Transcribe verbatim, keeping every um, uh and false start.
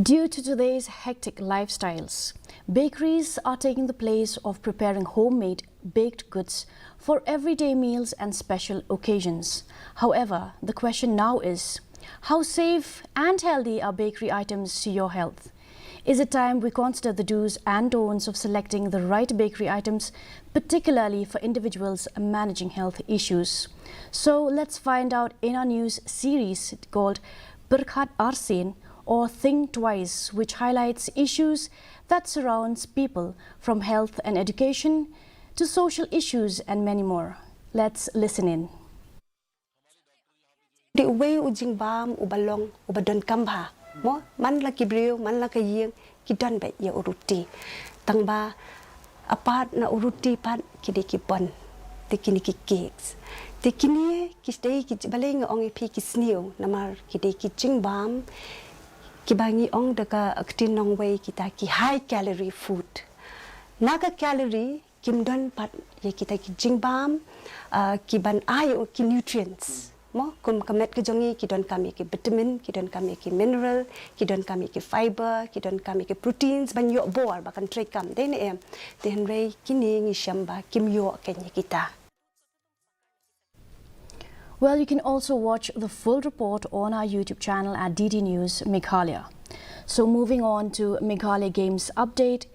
Due to today's hectic lifestyles, bakeries are taking the place of preparing homemade baked goods for everyday meals and special occasions. However, the question now is, how safe and healthy are bakery items to your health? Is it time we consider the do's and don'ts of selecting the right bakery items, particularly for individuals managing health issues? So let's find out in our news series called Pyrkhat Arsien, or Think Twice, which highlights issues that surrounds people, from health and education to social issues and many more. Let's listen in. Dei uwei u jingbam uba long uba donkam bha. Mo, man la ki briew, man la ka ïing, ki don beit ïa u ruti. Tang ba apart na u ruti pat ki dei ki bun. Te kine ki cakes. Te kine ki dei ki, balei nga ong ïa phi ki sniew, namar ki dei ki jingbam kiba ngi ong da ka ktien nongwei kita ki high calorie food. Na ka calorie kim don pat ïa kita ki jingbam, ah, ki ban ai ïa u ki nutrients. Mo, kum ka met ka jong ngi ki donkam ïa ki vitamin, ki donkam ïa ki mineral, ki donkam ïa ki fiber, ki donkam ïa ki proteins ban ïoh bor ba kan trei kam. Dei ne em? Te hynrei kine ngi shem ba kim ïoh kein ïa kita. Well, you can also watch the full report on our YouTube channel at D D News Meghalaya. So moving on to Meghalaya Games update,